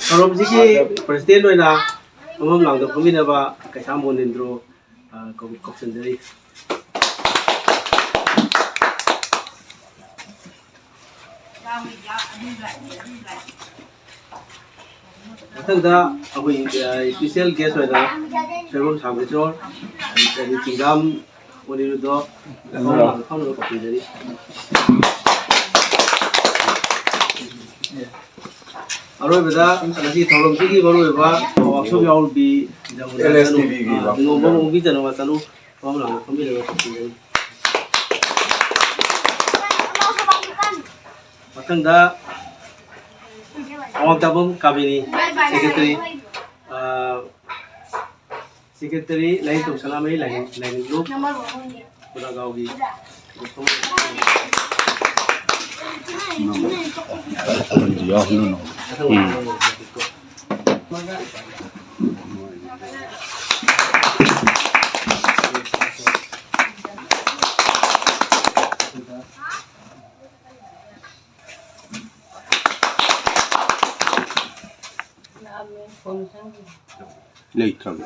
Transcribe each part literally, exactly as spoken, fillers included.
ꯊꯧꯔꯝꯁꯤꯒꯤ president ꯑꯣꯏꯅ ꯐꯝꯐꯝ ꯂꯥꯡꯗ ꯐꯝꯃꯤꯟꯅꯕ ꯀꯩꯁꯥꯝ ꯃꯣꯅꯤꯟꯗ꯭ꯔꯣ, ꯑ, ꯀꯧ-, ꯀꯧꯁꯤꯟꯖꯔꯤ꯫ ꯃꯊꯪꯗ ꯑꯩꯈꯣꯏ, ꯑ, special guest ꯑꯣꯏꯅ ꯁꯣꯏꯕꯝ ꯁꯥꯝꯕꯆꯣꯔ, ꯑꯗꯒꯤ ꯆꯤꯡꯒꯥꯝ ꯑꯣꯅꯤꯔꯨꯗꯣ ꯐꯝꯅꯕ ꯀꯧꯁꯤꯟꯖꯔꯤ꯫ ꯑꯔꯣꯏꯕꯗ ꯉꯁꯤ ꯊꯧꯔꯝꯁꯤꯒꯤ ꯃꯔꯨꯑꯣꯏꯕ ꯋꯥꯛꯁꯣꯞ ꯌꯥꯎꯔꯨꯕꯤ ꯖꯃꯨꯅꯥ ꯆꯅꯨ, ꯑ, ꯅꯤꯉꯣꯝꯕꯝ ꯑꯣꯡꯕꯤ ꯖꯃꯨꯅꯥ ꯆꯅꯨ ꯐꯝꯐꯝ ꯂꯥꯡꯗ ꯐꯝꯕꯤꯔꯒ ꯀꯧꯁꯤꯟꯖꯔꯤ꯫ ꯃꯊꯪꯗ ꯑꯋꯥꯡꯇꯥꯕꯝ ꯀꯥꯕꯤꯅꯤ, secretary, ꯑ, secretary ꯂꯥꯏꯅꯤꯡꯊꯧ ꯁꯅꯥꯃꯍꯤ ꯂꯥꯏꯅꯤꯡ, ꯂꯥꯏꯅꯤꯡꯂꯨꯞ ꯈꯨꯔꯥꯒꯥꯎꯒꯤ ꯎꯝ꯫ ꯂꯩꯇ꯭ꯔꯕ꯫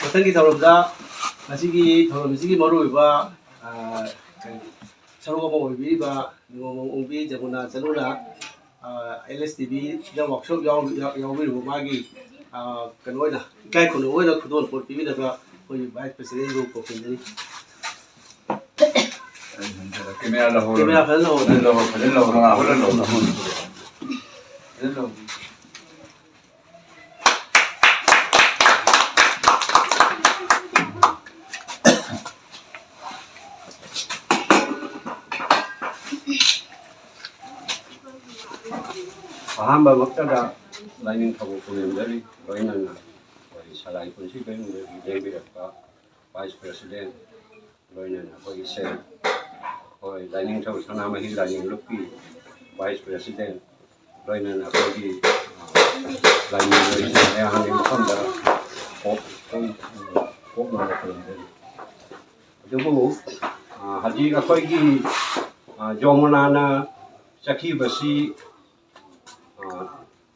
ꯃꯊꯪꯒꯤ ꯊꯧꯔꯝꯗ ꯉꯁꯤꯒꯤ ꯊꯧꯔꯝꯁꯤꯒꯤ ꯃꯔꯨꯑꯣꯏꯕ, ꯑ, ꯀꯔꯤ, ꯁꯔꯨꯛ ꯑꯃ ꯑꯣꯏꯕꯤꯔꯤꯕ ꯅꯤꯉꯣꯝꯕꯝ ꯑꯣꯡꯕꯤ ꯖꯃꯨꯅꯥ ꯆꯅꯨꯅ, ꯑ, LSTVꯗ ꯋꯥꯛꯁꯣꯞ ꯌꯥꯎ-, ꯌꯥꯎ-, ꯌꯥꯎꯕꯤꯔꯨꯕ ꯃꯥꯒꯤ, ꯑ, ꯀꯩꯅꯣ ꯑꯣꯏꯅ, ꯏꯀꯥꯏ ꯈꯨꯝꯅꯕ ꯑꯣꯏꯅ ꯈꯨꯗꯣꯜ ꯄꯣꯠ ꯄꯤꯕꯤꯅꯕ ꯑꯩꯈꯣꯏꯒꯤ vice presidentꯕꯨ ꯀꯧꯁꯤꯟꯖꯔꯤ꯫ ꯀꯦꯃꯦꯔꯥ ꯂꯧꯍꯧꯔꯣ꯫ ꯀꯦꯃꯦꯔꯥ ꯐꯖꯅ ꯂꯧꯍꯧꯔꯣ꯫ ꯐꯖꯅ ꯂꯧꯍꯧꯔꯣ, ꯐꯖꯅ ꯂꯧꯍꯧꯔꯣ꯫ ꯐꯖꯅ ꯂꯧꯍꯧꯔꯣ꯫ ꯑꯍꯥꯟꯕꯃꯛꯇꯗ ꯂꯥꯏꯅꯤꯡꯊꯧꯕꯨ ꯈꯨꯔꯨꯝꯖꯔꯤ, ꯂꯣꯏꯅꯅ ꯑꯩꯈꯣꯏ ꯁꯂꯥꯏ ꯄꯨꯟꯁꯤ ꯀꯩꯅꯨꯡꯒꯤ ꯂꯦꯡꯕꯤꯔꯛꯄ vice president, ꯂꯣꯏꯅꯅ ꯑꯩꯈꯣꯏꯒꯤ ꯁꯦ-, ꯑꯩꯈꯣꯏ ꯂꯥꯏꯅꯤꯡꯊꯧ ꯁꯅꯥꯃꯍꯤ ꯂꯥꯏꯅꯤꯡꯂꯨꯞꯀꯤ vice president, ꯂꯣꯏꯅꯅ ꯑꯩꯈꯣꯏꯒꯤ, ꯑ, ꯂꯥꯏꯅꯤꯡ ꯂꯩꯁꯤꯡ ꯃꯌꯥꯝꯒꯤ ꯃꯐꯝꯗ ꯀꯣꯛ-, ꯀꯣꯛ-, ꯀꯣꯛꯅꯕ ꯈꯨꯔꯨꯝꯖꯔꯤ꯫ ꯑꯗꯨꯕꯨ ꯑ, ꯍꯧꯖꯤꯛ ꯑꯩꯈꯣꯏꯒꯤ, ꯑ, ꯖꯣꯃꯨꯅꯥꯅ ꯆꯠꯈꯤꯕꯁꯤ, ꯑ,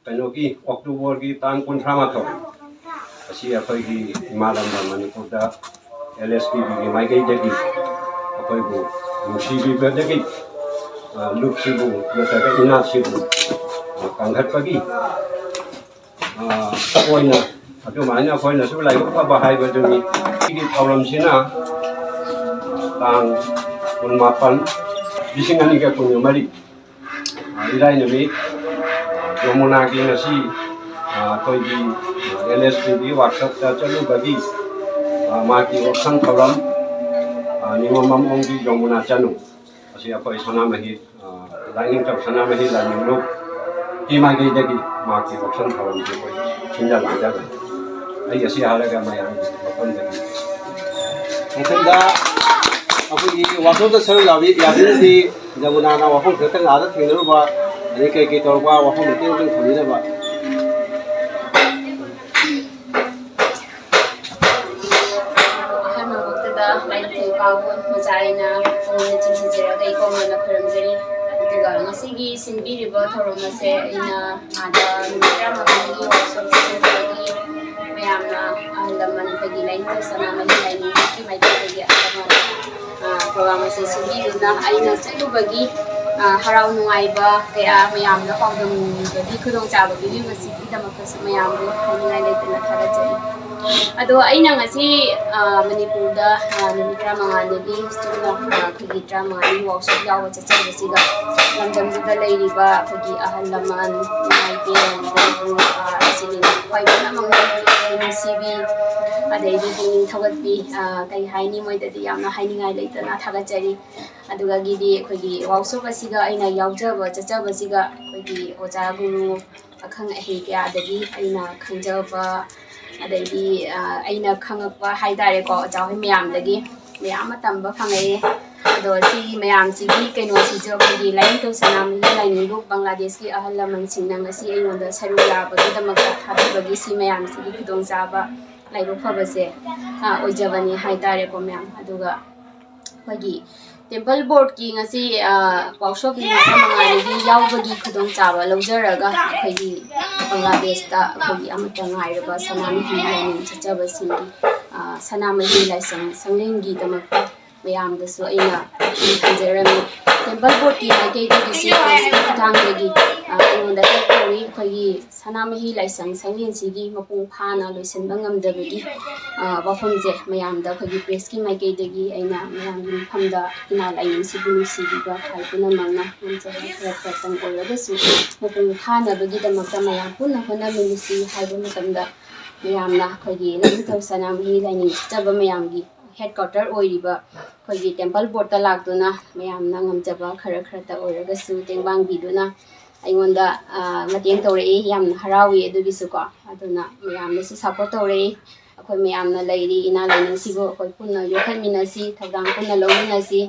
ꯀꯩꯅꯣꯒꯤ ꯑꯣꯛꯇꯣꯕꯔꯒꯤ ꯇꯥꯡ ꯀꯨꯟꯊ꯭ꯔꯥ ꯃꯥꯊꯣꯏ, ꯑꯁꯤ ꯑꯩꯈꯣꯏꯒꯤ ꯏꯃꯥ ꯂꯝꯗꯝ ꯃꯅꯤꯄꯨꯔꯗ ꯑꯦꯜ ꯑꯦꯁ ꯄꯤ ꯕꯤꯒꯤ ꯃꯥꯏꯀꯩꯗꯒꯤ ꯑꯩꯈꯣꯏꯕꯨ ꯅꯨꯡꯁꯤꯕꯤꯕꯗꯒꯤ, ꯑ, ꯂꯨꯞꯁꯤꯕꯨ ꯅꯠꯇ꯭ꯔꯒ ꯏꯅꯥꯠꯁꯤꯕꯨ, ꯑ, ꯀꯟꯈꯠꯄꯒꯤ, ꯑ, ꯑꯣꯏꯅ ꯑꯗꯨꯃꯥꯏꯅ ꯑꯩꯈꯣꯏꯅꯁꯨ ꯂꯥꯏꯕꯛ ꯐꯕ ꯍꯥꯏꯕꯗꯨꯅꯤ꯫ ꯁꯤꯒꯤ ꯊꯧꯔꯝꯁꯤꯅ ꯇꯥꯡ ꯀꯨꯟꯃꯥꯄꯟ, ꯂꯤꯁꯤꯡ ꯑꯅꯤꯒ ꯀꯨꯟꯃꯔꯤ, ꯑ, ꯏꯔꯥꯏ ꯅꯨꯃꯤꯠ, ꯑ, ꯖꯣꯃꯨꯅꯥꯒꯤ ꯉꯁꯤ, ꯑ, ꯑꯩꯈꯣꯏꯒꯤ, ꯑ, ꯑꯦꯜ ꯑꯦꯁ ꯄꯤꯒꯤ ꯋꯥꯛꯁꯣꯞꯇ ꯆꯠꯂꯨꯕꯒꯤ, ꯑ, ꯃꯍꯥꯛꯀꯤ ꯌꯥꯎꯁꯪ ꯊꯧꯔꯝ, ꯑ, ꯅꯤꯉꯣꯝꯕꯝ ꯑꯣꯡꯕꯤ ꯖꯣꯃꯨꯅꯥ ꯆꯅꯨ, ꯑꯁꯤ ꯑꯩꯈꯣꯏ ꯁꯅꯥꯃꯍꯤ, ꯑ, ꯂꯥꯏꯅꯤꯡꯊꯧ ꯁꯅꯥꯃꯍꯤ ꯂꯥꯏꯅꯤꯡꯂꯨꯞꯀꯤ ꯃꯥꯏꯀꯩꯗꯒꯤ ꯃꯍꯥꯛꯀꯤ ꯌꯥꯎꯁꯪ ꯊꯧꯔꯝꯁꯤ ꯑꯩꯈꯣꯏ ꯁꯤꯟꯖ ꯂꯥꯡꯖꯕꯅꯤ꯫ ꯑꯩ ꯑꯁꯤ ꯍꯥꯏꯔꯒ ꯃꯌꯥꯝꯒꯤ ꯃꯐꯝꯗꯒꯤ ꯃꯊꯪꯗ ꯑꯩꯈꯣꯏꯒꯤ ꯋꯥꯛꯁꯣꯞꯇ ꯁꯔꯨꯛ ꯌꯥꯕꯤ-, ꯌꯥꯕꯤꯔꯗꯤ ꯖꯃꯨꯅꯥꯅ ꯋꯥꯐꯝ ꯈꯛꯇꯪ ꯑꯥꯗ ꯊꯦꯡꯅꯔꯨꯕ, ꯑꯗꯩ ꯀꯩ ꯀꯩ ꯇꯧꯔꯛꯄ, ꯋꯥꯐꯝ ꯃꯇꯦꯛ ꯃꯇꯦꯛ ꯊꯝꯕꯤꯅꯕ꯫ ꯑꯍꯥꯟꯕꯃꯛꯇꯗ ꯂꯥꯏꯅꯤꯡꯊꯧ ꯏꯄꯥꯕꯨ ꯃꯆꯥ ꯑꯩꯅ ꯄꯨꯛꯅꯤꯡ ꯆꯤꯡꯁꯤꯟꯖꯔꯒ ꯏꯀꯣꯝ ꯀꯣꯝꯅ ꯈꯨꯔꯨꯝꯖꯔꯤ꯫ ꯑꯗꯨꯒ ꯉꯁꯤꯒꯤ ꯁꯤꯟꯕꯤꯔꯤꯕ ꯊꯧꯔꯝ ꯑꯁꯦ ꯑꯩꯅ ꯑꯥꯗ ꯅꯨꯃꯤꯠ ꯇꯔꯥꯃꯉꯥꯅꯤꯒꯤ ꯋꯥꯛꯁꯣꯞ ꯁꯤꯟꯖꯕꯒꯤ ꯃꯌꯥꯝꯅ ꯑꯍꯜ ꯂꯃꯟ ꯑꯩꯈꯣꯏꯒꯤ ꯂꯥꯏꯅꯤꯡꯊꯧ ꯁꯅꯥꯃꯍꯤ ꯂꯥꯏꯅꯤꯡꯊꯧꯒꯤ ꯃꯥꯏꯀꯩꯗꯒꯤ ꯑꯍꯜ ꯂꯃꯟ, ꯑ, ꯄ꯭ꯔꯣꯒ꯭ꯔꯥꯝ ꯑꯁꯤ ꯁꯤꯟꯕꯤꯗꯨꯅ ꯑꯩꯅ ꯆꯠꯂꯨꯕꯒꯤ, ꯑ, ꯍꯔꯥꯎ ꯅꯨꯡꯉꯥꯏꯕ ꯀꯌꯥ ꯃꯌꯥꯝꯗ ꯄꯥꯎꯗꯝꯕꯤꯕꯒꯤ ꯈꯨꯗꯣꯡꯆꯥꯕ ꯄꯤꯕꯤꯕꯁꯤꯒꯤꯗꯃꯛꯇꯁꯨ ꯃꯌꯥꯝꯕꯨ ꯍꯥꯏꯅꯤꯡꯉꯥꯏ ꯂꯩꯇꯅ ꯊꯥꯒꯠꯆꯔꯤ꯫ ꯑꯗꯣ ꯑꯩꯅ ꯉꯁꯤ, ꯑ, ꯃꯅꯤꯄꯨꯔꯗ, ꯑ, ꯅꯨꯃꯤꯠ ꯇꯔꯥꯃꯉꯥꯅꯤꯒꯤ ꯆꯨꯞꯅ, ꯑ, ꯑꯩꯈꯣꯏꯒꯤ ꯇꯔꯥꯃꯉꯥꯅꯤ ꯋꯥꯛꯁꯣꯞ ꯌꯥꯎꯕ ꯆꯠꯆꯕꯁꯤꯒ ꯂꯝꯗꯝꯗꯨꯗ ꯂꯩꯔꯤꯕ ꯑꯩꯈꯣꯏꯒꯤ ꯑꯍꯜ ꯂꯃꯟ, ꯏꯃꯥ ꯏꯕꯦꯟ, ꯃꯅꯤꯄꯨꯔ, ꯑ, ꯏꯆꯤꯜ ꯏꯅꯥꯎ ꯈ꯭ꯋꯥꯏ ꯄꯨꯝꯅꯃꯛꯅ ꯅꯨꯡꯁꯤꯕꯤ, ꯑꯗꯩꯗꯤ ꯄꯨꯛꯅꯤꯡ ꯊꯧꯒꯠꯄꯤ, ꯑ, ꯀꯩ ꯍꯥꯏꯅꯤ, ꯃꯣꯏꯗꯗꯤ ꯌꯥꯝꯅ ꯍꯥꯏꯅꯤꯡꯉꯥꯏ ꯂꯩꯇꯅ ꯊꯥꯒꯠꯆꯔꯤ꯫ ꯑꯗꯨꯗꯒꯤꯗꯤ ꯑꯩꯈꯣꯏꯒꯤ ꯋꯥꯛꯁꯣꯞ ꯑꯁꯤꯒ ꯑꯩꯅ ꯌꯥꯎꯖꯕ ꯆꯠꯆꯕꯁꯤꯒ ꯑꯩꯈꯣꯏꯒꯤ ꯑꯣꯖꯥ ꯒꯨꯔꯨ ꯑꯈꯪ ꯑꯍꯩ ꯀꯌꯥꯗꯒꯤ ꯑꯩꯅ ꯈꯪꯖꯕ, ꯑꯗꯩꯗꯤ, ꯑ, ꯑꯩꯅ ꯈꯪꯉꯛꯄ ꯍꯥꯏꯇꯥꯔꯦꯀꯣ, ꯑꯣꯖꯥ ꯍꯣꯏ ꯃꯌꯥꯝꯗꯒꯤ ꯃꯌꯥꯝ ꯑꯃ ꯇꯝꯕ ꯐꯪꯉꯛꯑꯦ꯫ ꯑꯗꯣ ꯁꯤ ꯃꯌꯥꯝꯁꯤꯒꯤ ꯀꯩꯅꯣꯁꯤꯁꯨ ꯑꯩꯈꯣꯏꯒꯤ ꯂꯥꯏꯅꯤꯡꯊꯧ ꯁꯅꯥꯃꯍꯤ ꯂꯥꯏꯅꯤꯡꯂꯨꯞ ꯕꯪꯒ꯭ꯂꯥꯗꯦꯁꯀꯤ ꯑꯍꯜ ꯂꯃꯟꯁꯤꯡꯅ ꯉꯁꯤ ꯑꯩꯉꯣꯟꯗ ꯁꯔꯨꯛ ꯌꯥꯕꯒꯤꯗꯃꯛꯇ ꯊꯥꯕꯤꯕꯒꯤ ꯁꯤ ꯃꯌꯥꯝꯁꯤꯒꯤ ꯈꯨꯗꯣꯡꯆꯥꯕ ꯂꯥꯏꯕꯛ ꯐꯕꯁꯦ, ꯑ, ꯑꯣꯏꯖꯕꯅꯤ ꯍꯥꯏꯇꯥꯔꯦꯀꯣ ꯃꯌꯥꯝ꯫ ꯑꯗꯨꯒ ꯑꯩꯈꯣꯏꯒꯤ ꯇꯦꯝꯄꯜ ꯕꯣꯔꯗꯀꯤ ꯉꯁꯤ, ꯑ, ꯋꯥꯔꯛꯁꯣꯞ ꯅꯨꯃꯤꯠ ꯃꯉꯥꯅꯤꯒꯤ ꯌꯥꯎꯕꯒꯤ ꯈꯨꯗꯣꯡꯆꯥꯕ ꯂꯧꯖꯔꯒ ꯑꯩꯈꯣꯏꯒꯤ ꯕꯪꯒ꯭ꯂꯥꯗꯦꯁꯇ ꯑꯩꯈꯣꯏꯒꯤ ꯑꯃꯠꯇ ꯉꯥꯏꯔꯕ ꯁꯅꯥꯃꯍꯤ ꯂꯥꯏꯅꯤꯡ ꯆꯠꯆꯕꯁꯤꯡꯒꯤ, ꯑ, ꯁꯅꯥꯃꯍꯤ ꯂꯥꯏꯁꯪ ꯁꯪꯂꯦꯟꯒꯤꯗꯃꯛꯇ ꯃꯌꯥꯝꯗꯁꯨ ꯑꯩꯅ ꯊꯝꯖꯔꯝꯃꯤ꯫ ꯇꯦꯝꯄꯜ ꯕꯣꯔꯗꯀꯤ ꯃꯥꯏꯀꯩꯗꯒꯤꯁꯨ ꯄ꯭ꯔꯦꯁꯀꯤ ꯈꯨꯠꯊꯥꯡꯗꯒꯤ, ꯑ, ꯑꯩꯉꯣꯟꯗ ꯍꯦꯜꯞ ꯇꯧꯔꯤ꯫ ꯑꯩꯈꯣꯏꯒꯤ ꯁꯅꯥꯃꯍꯤ ꯂꯥꯏꯁꯪ ꯁꯪꯂꯦꯟꯁꯤꯒꯤ ꯃꯄꯨꯡ ꯐꯥꯅ ꯂꯣꯏꯁꯤꯟꯕ ꯉꯝꯗꯕꯒꯤ, ꯑ, ꯋꯥꯐꯝꯁꯦ ꯃꯌꯥꯝꯗ ꯑꯩꯈꯣꯏꯒꯤ ꯄ꯭ꯔꯦꯁꯀꯤ ꯃꯥꯏꯀꯩꯗꯒꯤ ꯑꯩꯅ ꯃꯌꯥꯝꯒꯤ ꯃꯐꯝꯗ ꯏꯃꯥ ꯂꯥꯏꯅꯤꯡꯁꯤꯕꯨ ꯅꯨꯡꯁꯤꯕꯤꯕ ꯈ꯭ꯋꯥꯏ ꯄꯨꯝꯅꯃꯛꯅ ꯉꯝꯖꯕ ꯈꯔ ꯈꯔꯇꯪ ꯑꯣꯏꯔꯒꯁꯨ ꯃꯄꯨꯡ ꯐꯥꯅꯕꯒꯤꯗꯃꯛꯇ ꯃꯌꯥꯝ ꯄꯨꯟꯅ ꯍꯣꯠꯅꯃꯤꯟꯅꯁꯤ ꯍꯥꯏꯕ ꯃꯇꯝꯗ ꯃꯌꯥꯝꯅ ꯑꯩꯈꯣꯏꯒꯤ ꯂꯥꯏꯅꯤꯡꯊꯧ ꯁꯅꯥꯃꯍꯤ ꯂꯥꯏꯅꯤꯡ ꯆꯠꯆꯕ ꯃꯌꯥꯝꯒꯤ ꯍꯦꯗ ꯀ꯭ꯋꯥꯇꯔ ꯑꯣꯏꯔꯤꯕ ꯑꯩꯈꯣꯏꯒꯤ ꯇꯦꯝꯄꯜ ꯕꯣꯔꯗꯇ ꯂꯥꯛꯇꯨꯅ ꯃꯌꯥꯝꯅ ꯉꯝꯖꯕ ꯈꯔ ꯈꯔꯇ ꯑꯣꯏꯔꯒꯁꯨ ꯇꯦꯡꯕꯥꯡꯕꯤꯗꯨꯅ ꯑꯩꯉꯣꯟꯗ, ꯑ, ꯃꯇꯦꯡ ꯇꯧꯔꯛꯏ꯫ ꯌꯥꯝꯅ ꯍꯔꯥꯎꯏ ꯑꯗꯨꯒꯤꯁꯨꯀꯣ꯫ ꯑꯗꯨꯅ ꯃꯌꯥꯝꯅꯁꯨ ꯁꯞꯄꯣꯔꯠ ꯇꯧꯔꯛꯏ꯫ ꯑꯩꯈꯣꯏ ꯃꯌꯥꯝꯅ ꯂꯩꯔꯤ ꯏꯅꯥ ꯂꯥꯏꯅꯤꯡꯁꯤꯕꯨ ꯑꯩꯈꯣꯏ ꯄꯨꯟꯅ ꯌꯣꯛꯈꯠꯃꯤꯟꯅꯁꯤ, ꯊꯧꯗꯥꯡ ꯄꯨꯟꯅ ꯂꯧꯃꯤꯟꯅꯁꯤ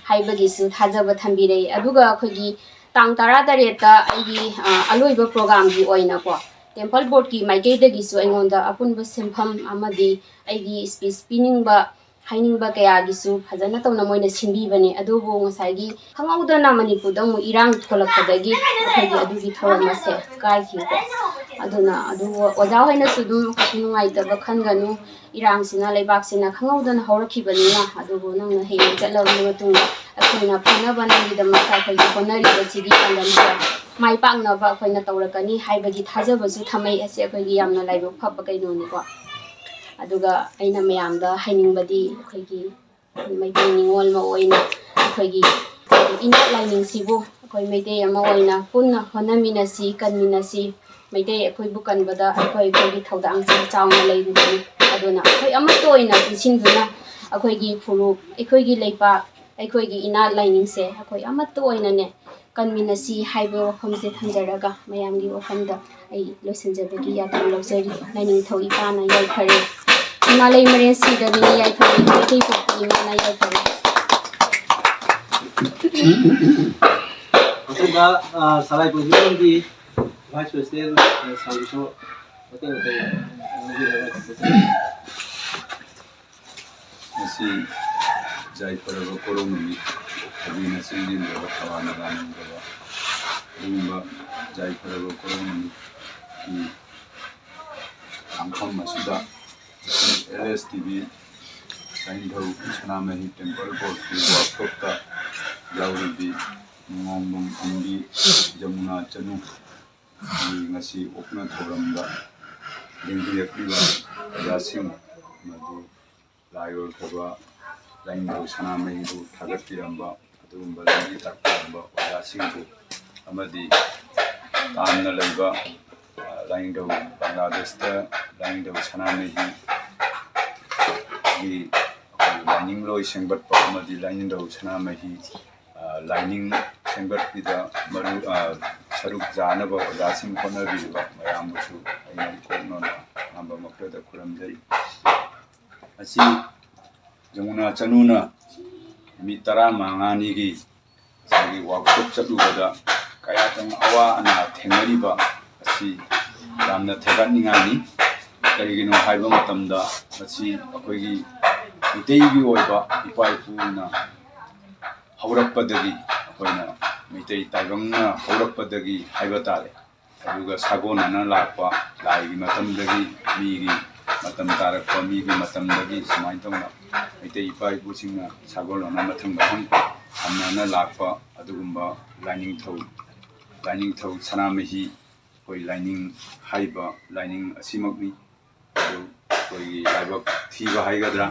ꯍꯥꯏꯕꯒꯤꯁꯨ ꯊꯥꯖꯕ ꯊꯝꯕꯤꯔꯛꯏ꯫ ꯑꯗꯨꯒ ꯑꯩꯈꯣꯏꯒꯤ ꯇꯥꯡ ꯇꯔꯥꯇꯔꯦꯠꯇ ꯑꯩꯒꯤ, ꯑ, ꯑꯂꯣꯏꯕ ꯄ꯭ꯔꯣꯒ꯭ꯔꯥꯝꯒꯤ ꯑꯣꯏꯅꯀꯣ ꯇꯦꯝꯄꯜ ꯕꯣꯔꯗꯀꯤ ꯃꯥꯏꯀꯩꯗꯒꯤꯁꯨ ꯑꯩꯉꯣꯟꯗ ꯑꯄꯨꯟꯕ ꯁꯤꯟꯐꯝ ꯑꯃꯗꯤ ꯑꯩꯒꯤ ꯁ꯭ꯄꯤꯆ ꯄꯤꯅꯤꯡꯕ, ꯍꯥꯏꯅꯤꯡꯕ ꯀꯌꯥꯒꯤꯁꯨ ꯐꯖꯅ ꯇꯧꯅ ꯃꯣꯏꯅ ꯁꯤꯟꯕꯤꯕꯅꯤ꯫ ꯑꯗꯨꯕꯨ ꯉꯁꯥꯏꯒꯤ ꯈꯪꯍꯧꯗꯅ ꯃꯅꯤꯄꯨꯔꯗ ꯑꯃꯨꯛ ꯏꯔꯥꯡ ꯊꯣꯛꯂꯛꯄꯗꯒꯤ ꯑꯩꯈꯣꯏꯒꯤ ꯑꯗꯨꯒꯤ ꯊꯧꯔꯝ ꯑꯁꯦ ꯀꯥꯏꯈꯤꯀꯣ꯫ ꯑꯗꯨꯅ ꯑꯗꯨꯕꯨ ꯑꯣꯖꯥ ꯍꯣꯏꯅꯁꯨ ꯑꯗꯨꯝ ꯀꯩꯁꯨ ꯅꯨꯡꯉꯥꯏꯇꯕ ꯈꯟꯒꯅꯨ꯫ ꯏꯔꯥꯡꯁꯤꯅ, ꯂꯩꯕꯥꯛꯁꯤꯅ ꯈꯪꯍꯧꯗꯅ ꯍꯧꯔꯛꯈꯤꯕꯅꯤꯅ꯫ ꯑꯗꯨꯕꯨ ꯅꯪꯅ ꯍꯌꯦꯡ ꯆꯠꯂꯕ ꯃꯇꯨꯡꯗ ꯑꯩꯈꯣꯏꯅ ꯐꯅꯕ ꯅꯪꯒꯤꯗꯃꯛꯇ ꯑꯩꯈꯣꯏꯒꯤ ꯍꯣꯠꯅꯔꯤꯕꯁꯤꯒꯤ ꯄꯥꯟꯗꯝꯁꯦ ꯃꯥꯏ ꯄꯥꯛꯅꯕ ꯑꯩꯈꯣꯏꯅ ꯇꯧꯔꯛꯀꯅꯤ ꯍꯥꯏꯕꯒꯤ ꯊꯥꯖꯕꯁꯨ ꯊꯝꯃꯩ꯫ ꯑꯁꯤ ꯑꯩꯈꯣꯏꯒꯤ ꯌꯥꯝꯅ ꯂꯥꯏꯕꯛ ꯐꯕ ꯀꯩꯅꯣꯅꯤꯀꯣ꯫ ꯑꯗꯨꯒ ꯑꯩꯅ ꯃꯌꯥꯝꯗ ꯍꯥꯏꯅꯤꯡꯕꯗꯤ ꯑꯩꯈꯣꯏꯒꯤ ꯃꯩꯇꯩ ꯅꯤꯉꯣꯜ ꯑꯃ ꯑꯣꯏꯅ ꯑꯩꯈꯣꯏꯒꯤ ꯏꯅꯥꯠ ꯂꯥꯏꯅꯤꯡꯁꯤꯕꯨ ꯑꯩꯈꯣꯏ ꯃꯩꯇꯩ ꯑꯃ ꯑꯣꯏꯅ ꯄꯨꯟꯅ ꯍꯣꯠꯅꯃꯤꯟꯅꯁꯤ, ꯀꯟꯃꯤꯟꯅꯁꯤ꯫ ꯃꯩꯇꯩ ꯑꯩꯈꯣꯏꯕꯨ ꯀꯟꯕꯗ ꯑꯩꯈꯣꯏ, ꯑꯩꯈꯣꯏꯒꯤ ꯊꯧꯗꯥꯡꯁꯤ ꯆꯥꯎꯅ ꯂꯩꯔꯤꯕꯅꯤ꯫ ꯑꯗꯨꯅ ꯑꯩꯈꯣꯏ ꯑꯃꯠꯇ ꯑꯣꯏꯅ ꯄꯨꯟꯁꯤꯟꯗꯨꯅ ꯑꯩꯈꯣꯏꯒꯤ ꯐꯨꯔꯨꯞ, ꯑꯩꯈꯣꯏꯒꯤ ꯂꯩꯄꯥꯛ, ꯑꯩꯈꯣꯏꯒꯤ ꯏꯅꯥꯠ ꯂꯥꯏꯅꯤꯡꯁꯦ ꯑꯩꯈꯣꯏ ꯑꯃꯠꯇ ꯑꯣꯏꯅꯅꯦ ꯀꯟꯃꯤꯟꯅꯁꯤ ꯍꯥꯏꯕ ꯋꯥꯐꯝꯁꯦ ꯊꯝꯖꯔꯒ ꯃꯌꯥꯝꯒꯤ ꯋꯥꯐꯝꯗ ꯑꯩ ꯂꯣꯏꯁꯤꯟꯖꯕꯒꯤ ꯌꯥꯊꯪ ꯂꯧꯖꯔꯤ꯫ ꯂꯥꯏꯅꯤꯡꯊꯧ ꯏꯄꯥꯅ ꯌꯥꯏꯐꯔꯦ꯫ ꯏꯃꯥ ꯂꯩꯃꯔꯦꯟ ꯁꯤꯗꯕꯤꯅ ꯌꯥꯏꯐꯔꯦ꯫ ꯃꯩꯇꯩ ꯄꯣꯛꯄꯤ ꯏꯃꯥꯅ ꯌꯥꯏꯐꯔꯦ꯫ ꯃꯊꯪꯗ, ꯑ, ꯁꯂꯥꯏ ꯄ꯭ꯔꯣꯖꯦꯛꯀꯤ ꯚꯥꯏꯁ ꯄ꯭ꯔꯦꯁꯤꯗꯦꯟ, ꯑ, ꯁꯥꯔꯒꯤꯁꯨ ꯃꯇꯦꯡ ꯃꯇꯦꯡ ꯉꯥꯡꯕꯤꯔꯒ ꯃꯁꯤ ꯌꯥꯏꯐꯔꯕ ꯀꯣꯔꯧ ꯅꯨꯃꯤꯠ, ꯀꯕꯤꯅ ꯆꯤꯟꯗꯤꯟꯗ꯭ꯔꯕ, ꯊꯋꯥꯅ ꯂꯥꯟꯗ꯭ꯔꯕ ꯑꯗꯨꯒꯨꯝꯕ ꯌꯥꯏꯐꯔꯕ ꯀꯣꯔꯧ ꯅꯨꯃꯤꯠꯀꯤ ꯇꯥꯡꯐꯝ ꯑꯁꯤꯗ ꯑꯦꯜ ꯑꯦꯁ ꯇꯤ ꯚꯤ ꯂꯥꯏꯅꯤꯡꯊꯧ ꯁꯅꯥꯃꯍꯤ ꯇꯦꯝꯄꯜ ꯕꯣꯔꯗꯀꯤ ꯋꯥꯛꯁꯣꯞꯇ ꯌꯥꯎꯔꯤꯕꯤ ꯅꯨꯡꯉꯥꯏꯕꯝ ꯑꯣꯡꯕꯤ ꯖꯃꯨꯅꯥ ꯆꯅꯨ ꯉꯁꯤ ꯑꯣꯛꯅ ꯊꯧꯔꯝꯗ ꯂꯦꯡꯕꯤꯔꯛꯂꯤꯕ ꯑꯣꯖꯥꯁꯤꯡ ꯃꯗꯨ ꯂꯥꯏ ꯑꯣꯏꯈ꯭ꯔꯕ ꯂꯥꯏꯅꯤꯡꯊꯧ ꯁꯅꯥꯃꯍꯤꯕꯨ ꯊꯥꯒꯠꯄꯤꯔꯝꯕ ꯑꯗꯨꯒꯨꯝꯕ ꯂꯝꯕꯤ ꯇꯥꯛꯄꯤꯔꯝꯕ ꯑꯣꯖꯥꯁꯤꯡꯕꯨ ꯑꯃꯗꯤ ꯇꯥꯝꯅ ꯂꯩꯕ, ꯑ, ꯂꯥꯏꯅꯤꯡꯊꯧ ꯕꯪꯒ꯭ꯂꯥꯗꯦꯁꯇ ꯂꯥꯏꯅꯤꯡꯊꯧ ꯁꯅꯥꯃꯍꯤꯒꯤ ꯑꯩꯈꯣꯏ ꯂꯥꯏꯅꯤꯡ ꯂꯣꯏ ꯁꯦꯝꯒꯠꯄ ꯑꯃꯗꯤ ꯂꯥꯏꯅꯤꯡꯊꯧ ꯁꯅꯥꯃꯍꯤ, ꯑ, ꯂꯥꯏꯅꯤꯡ ꯁꯦꯝꯒꯠꯄꯤꯗ ꯃꯔꯨ, ꯑ, ꯁꯔꯨꯛ ꯌꯥꯅꯕ ꯑꯣꯖꯥꯁꯤꯡ ꯍꯣꯠꯅꯕꯤꯔꯤꯕ ꯃꯌꯥꯝꯕꯨꯁꯨ ꯑꯩꯅ ꯏꯀꯣꯛꯅꯅ ꯑꯍꯥꯟꯕꯃꯛꯇꯗ ꯈꯨꯔꯨꯝꯖꯔꯤ꯫ ꯑꯁꯤ ꯖꯃꯨꯅꯥ ꯆꯅꯨꯅ ꯅꯨꯃꯤꯠ ꯇꯔꯥꯃꯉꯥꯅꯤꯒꯤ ꯉꯁꯥꯏꯒꯤ ꯋꯥꯛꯁꯣꯞ ꯆꯠꯂꯨꯕꯗ ꯀꯌꯥ ꯊꯦꯡꯅ ꯑꯋꯥ ꯑꯅꯥ ꯊꯦꯡꯅꯔꯤꯕ ꯑꯁꯤ ꯌꯥꯝꯅ ꯊꯥꯒꯠꯅꯤꯡꯉꯥꯏꯅꯤ꯫ ꯀꯔꯤꯒꯤꯅꯣ ꯍꯥꯏꯕ ꯃꯇꯝꯗ ꯃꯁꯤ ꯑꯩꯈꯣꯏꯒꯤ ꯃꯩꯇꯩꯒꯤ ꯑꯣꯏꯕ ꯏꯄꯥ ꯏꯄꯨꯅ ꯍꯧꯔꯛꯄꯗꯒꯤ, ꯑꯩꯈꯣꯏꯅ ꯃꯩꯇꯩ ꯇꯥꯏꯕꯪꯅ ꯍꯧꯔꯛꯄꯗꯒꯤ ꯍꯥꯏꯕ ꯇꯥꯔꯦ, ꯑꯗꯨꯒ ꯁꯥꯒꯣꯟꯅꯅ ꯂꯥꯛꯄ ꯂꯥꯏꯒꯤ ꯃꯇꯝꯗꯒꯤ, ꯃꯤꯒꯤ ꯃꯇꯝ ꯇꯥꯔꯛꯄ ꯃꯤꯒꯤ ꯃꯇꯝꯗꯒꯤ ꯁꯨꯃꯥꯏꯅ ꯇꯧꯅ ꯃꯩꯇꯩ ꯏꯄꯥ ꯏꯄꯨꯁꯤꯡꯅ ꯁꯥꯒꯣꯟꯅꯅ ꯃꯊꯪ ꯃꯊꯪ ꯁꯝꯅꯅ ꯂꯥꯛꯄ ꯑꯗꯨꯒꯨꯝꯕ ꯂꯥꯏꯅꯤꯡꯊꯧ, ꯂꯥꯏꯅꯤꯡꯊꯧ ꯁꯅꯥꯃꯍꯤ ꯑꯩꯈꯣꯏ ꯂꯥꯏꯅꯤꯡ ꯍꯥꯏꯔꯤꯕ ꯂꯥꯏꯅꯤꯡ ꯑꯁꯤꯃꯛꯅꯤ꯫ ꯑꯗꯨ ꯑꯩꯈꯣꯏꯒꯤ ꯂꯥꯏꯕꯛ ꯊꯤꯕ ꯍꯥꯏꯒꯗ꯭ꯔꯥ,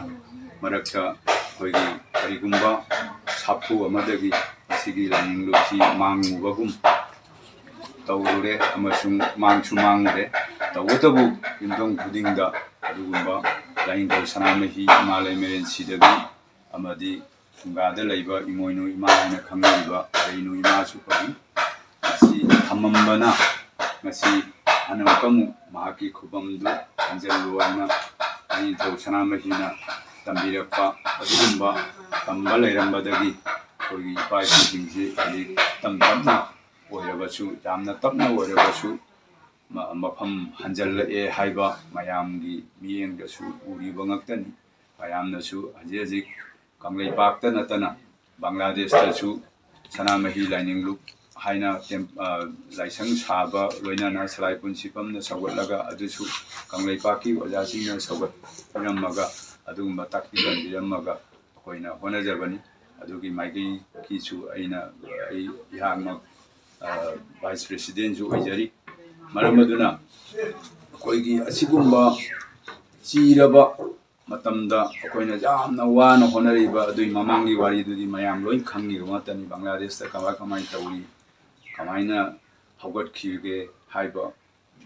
ꯃꯔꯛꯇ ꯑꯩꯈꯣꯏꯒꯤ ꯀꯔꯤꯒꯨꯝꯕ ꯁꯥꯐꯨ ꯑꯃꯗꯒꯤ ꯃꯁꯤꯒꯤ ꯂꯥꯏꯅꯤꯡ ꯂꯨꯞꯁꯤ ꯃꯥꯡꯉꯨꯕꯒꯨꯝ ꯇꯧꯔꯨꯔꯦ ꯑꯃꯁꯨꯡ ꯃꯥꯡꯁꯨ ꯃꯥꯡꯉꯨꯔꯦ꯫ ꯇꯧꯕꯇꯕꯨ ꯌꯨꯝꯊꯣꯡ ꯈꯨꯗꯤꯡꯗ ꯑꯗꯨꯒꯨꯝꯕ ꯂꯥꯏꯅꯤꯡꯊꯧ ꯁꯅꯥꯃꯍꯤ ꯏꯃꯥ ꯂꯩꯃꯔꯦꯟ ꯁꯤꯗꯕꯤ ꯑꯃꯗꯤ ꯐꯨꯡꯒꯥꯗ ꯂꯩꯕ ꯏꯃꯣꯏꯅꯨ ꯏꯃꯥ ꯍꯥꯏꯅ ꯈꯪꯅꯔꯤꯕ ꯀꯔꯤꯅꯨ ꯏꯃꯥꯁꯨ ꯐꯪꯏ꯫ ꯃꯁꯤ ꯊꯝꯃꯝꯕꯅ ꯉꯁꯤ ꯑꯅꯧꯕ ꯑꯃꯨꯛ ꯃꯍꯥꯛꯀꯤ ꯈꯨꯕꯝꯗꯨ ꯊꯝꯖꯤꯜꯂꯨ ꯍꯥꯏꯅ ꯂꯥꯏꯅꯤꯡꯊꯧ ꯁꯅꯥꯃꯍꯤꯅ ꯇꯝꯕꯤꯔꯛꯄ ꯑꯗꯨꯒꯨꯝꯕ ꯇꯝꯕ ꯂꯩꯔꯝꯕꯗꯒꯤ ꯑꯩꯈꯣꯏꯒꯤ ꯏꯄꯥ ꯏꯄꯨꯁꯤꯡꯁꯤ ꯍꯧꯖꯤꯛ ꯇꯞ ꯇꯞꯅ ꯑꯣꯏꯔꯕꯁꯨ, ꯌꯥꯝꯅ ꯇꯞꯅ ꯑꯣꯏꯔꯕꯁꯨ ꯃ-, ꯃꯐꯝ ꯍꯟꯖꯜꯂꯛꯑꯦ ꯍꯥꯏꯕ ꯃꯌꯥꯝꯒꯤ ꯃꯤꯠꯌꯦꯡꯗꯁꯨ ꯎꯔꯤꯕ ꯉꯥꯛꯇꯅꯤ꯫ ꯃꯌꯥꯝꯅꯁꯨ ꯍꯧꯖꯤꯛ ꯍꯧꯖꯤꯛ ꯀꯪꯂꯩꯄꯥꯛꯇ ꯅꯠꯇꯅ ꯕꯪꯒ꯭ꯂꯥꯗꯦꯁꯇꯁꯨ ꯁꯅꯥꯃꯍꯤ ꯂꯥꯏꯅꯤꯡ ꯂꯨꯞ ꯍꯥꯏꯅ ꯇꯦꯝ-, ꯑ, ꯂꯥꯏꯁꯪ ꯁꯥꯕ, ꯂꯣꯏꯅꯅ ꯁꯂꯥꯏ ꯄꯨꯟꯁꯤꯐꯝꯅ ꯁꯧꯒꯠꯂꯒ ꯑꯗꯨꯁꯨ ꯀꯪꯂꯩꯄꯥꯛꯀꯤ ꯑꯣꯖꯥꯁꯤꯡꯅ ꯁꯧꯒꯠꯄꯤꯔꯝꯃꯒ, ꯑꯗꯨꯒꯨꯝꯕ ꯇꯥꯛꯄꯤ ꯇꯝꯕꯤꯔꯝꯃꯒ ꯑꯩꯈꯣꯏꯅ ꯍꯣꯠꯅꯖꯕꯅꯤ꯫ ꯑꯗꯨꯒꯤ ꯃꯥꯏꯀꯩꯒꯤꯁꯨ ꯑꯩꯅ, ꯑꯩ ꯑꯩꯍꯥꯛꯃꯛ, ꯑ, ꯚꯥꯏꯁ ꯄ꯭ꯔꯦꯁꯤꯗꯦꯟꯁꯨ ꯑꯣꯏꯖꯔꯤ꯫ ꯃꯔꯝ ꯑꯗꯨꯅ ꯑꯩꯈꯣꯏꯒꯤ ꯑꯁꯤꯒꯨꯝꯕ ꯆꯤꯔꯕ ꯃꯇꯝꯗ ꯑꯩꯈꯣꯏꯅ ꯌꯥꯝꯅ ꯋꯥꯅ ꯍꯣꯠꯅꯔꯤꯕ ꯑꯗꯨꯒꯤ ꯃꯃꯥꯡꯒꯤ ꯋꯥꯔꯤꯗꯨꯗꯤ ꯃꯌꯥꯝ ꯂꯣꯏ ꯈꯪꯉꯤꯕ ꯉꯥꯛꯇꯅꯤ꯫ ꯕꯪꯒ꯭ꯂꯥꯗꯦꯁꯇ ꯀꯃꯥꯏ ꯀꯃꯥꯏꯅ ꯇꯧꯔꯤ, ꯀꯃꯥꯏꯅ ꯍꯧꯒꯠꯈꯤꯕꯒꯦ ꯍꯥꯏꯕ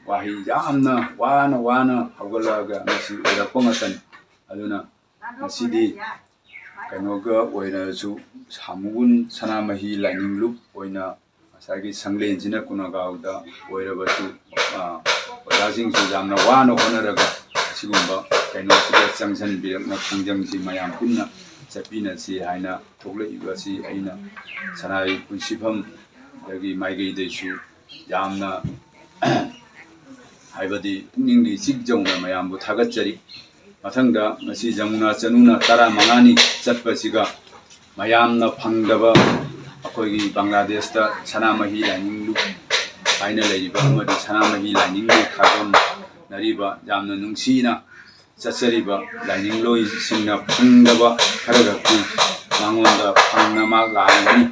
ꯋꯥꯍꯩ ꯌꯥꯝꯅ ꯋꯥꯅ ꯋꯥꯅ ꯍꯧꯒꯠꯂꯛꯑꯒ ꯉꯁꯤ ꯑꯣꯏꯔꯛꯄ ꯉꯥꯛꯇꯅꯤ꯫ ꯑꯗꯨꯅ ꯉꯁꯤꯗꯤ ꯀꯩꯅꯣꯒ ꯑꯣꯏꯔꯁꯨ, ꯁꯥꯃꯨꯕꯨꯟ ꯁꯅꯥꯃꯍꯤ ꯂꯥꯏꯅꯤꯡ ꯂꯨꯞ ꯑꯣꯏꯅ ꯉꯁꯥꯏꯒꯤ ꯁꯪꯂꯦꯟꯁꯤꯅ ꯀꯨꯅꯒꯥꯎꯗ ꯑꯣꯏꯔꯕꯁꯨ, ꯑ, ꯑꯣꯖꯥꯁꯤꯡꯁꯨ ꯌꯥꯝꯅ ꯋꯥꯅ ꯍꯣꯠꯅꯔꯒ ꯑꯁꯤꯒꯨꯝꯕ ꯀꯩꯅꯣꯁꯤꯗ ꯆꯪꯁꯤꯟꯕꯤꯔꯛꯅ ꯈꯣꯡꯖꯪꯁꯤ ꯃꯌꯥꯝ ꯄꯨꯟꯅ ꯆꯠꯃꯤꯟꯅꯁꯤ ꯍꯥꯏꯅ ꯊꯣꯛꯂꯛꯏꯕ ꯑꯁꯤ ꯑꯩꯅ ꯁꯅꯥꯃꯍꯤ ꯄꯨꯟꯁꯤꯐꯝ ꯑꯗꯒꯤ ꯃꯥꯏꯀꯩꯗꯩꯁꯨ ꯌꯥꯝꯅ ꯍꯥꯏꯕꯗꯤ ꯄꯨꯛꯅꯤꯡꯒꯤ ꯏꯆꯤꯛ ꯆꯧꯅ ꯃꯌꯥꯝꯕꯨ ꯊꯥꯒꯠꯆꯔꯤ꯫ ꯃꯊꯪꯗ ꯉꯁꯤ ꯖꯃꯨꯅꯥ ꯆꯅꯨꯅ ꯇꯔꯥꯃꯉꯥꯅꯤ ꯆꯠꯄꯁꯤꯒ ꯃꯌꯥꯝꯅ ꯐꯪꯗꯕ ꯑꯩꯈꯣꯏꯒꯤ ꯕꯪꯒ꯭ꯂꯥꯗꯦꯁꯇ ꯁꯅꯥꯃꯍꯤ ꯂꯥꯏꯅꯤꯡ ꯂꯨꯞ ꯍꯥꯏꯅ ꯂꯩꯔꯤꯕ ꯑꯃꯗꯤ ꯁꯅꯥꯃꯍꯤ ꯂꯥꯏꯅꯤꯡꯕꯨ ꯊꯥꯒꯣꯟꯅꯔꯤꯕ ꯌꯥꯝꯅ ꯅꯨꯡꯁꯤꯅ ꯆꯠꯆꯔꯤꯕ ꯂꯥꯏꯅꯤꯡꯂꯣꯏꯁꯤꯡꯅ ꯐꯪꯗꯕ ꯈꯔ ꯈꯛꯇꯤ ꯃꯉꯣꯟꯗ ꯐꯪꯅ ꯃꯥ ꯂꯥꯛꯑꯝꯒꯅꯤ꯫